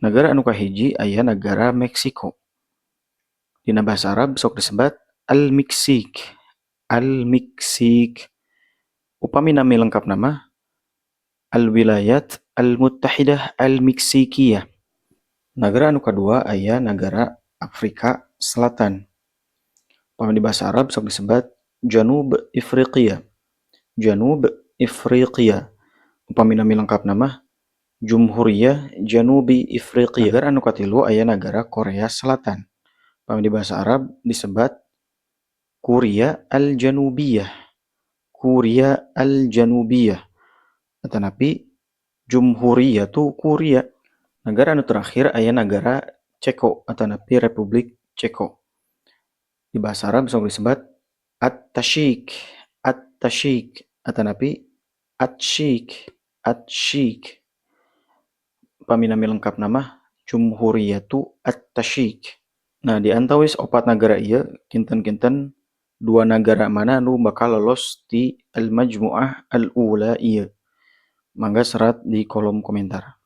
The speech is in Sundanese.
Nagara anu kahiji aya nagara Meksiko. Dina bahasa Arab sok disebat Al-Miksik. Al-Miksik. Upami nami lengkapna mah Al-Wilayat Al-Muttahidah Al-Miksikiyah. Nagara anu kadua aya nagara Afrika Selatan. Upami di bahasa Arab sok disebat Janub Ifriqiya. Janub Ifriqiya. Upami nami lengkapna mah Jumhuriyah Janubi Ifriqiya. Nagara anu katilu aya nagara Korea Selatan. Upami di bahasa Arab disebat Kuria Al-Janubiyah. Kuria Al-Janubiyah. Atanapi Jumhuriyatu Kuria. Nagara anu terakhir aya nagara Ceko atanapi Republik Ceko. Di bahasa Arab sok disebat At-Tashik. At-Tashik atanapi At-Shik. At-Shik. Upami nami lengkapna mah Jumhuriyatu At-Tashik. Nah, di antawis opat nagara ieu, kinten-kinten dua nagara mana nu bakal lolos di Al-Majmu'ah Al-Ula ieu? Mangga serat di kolom komentar.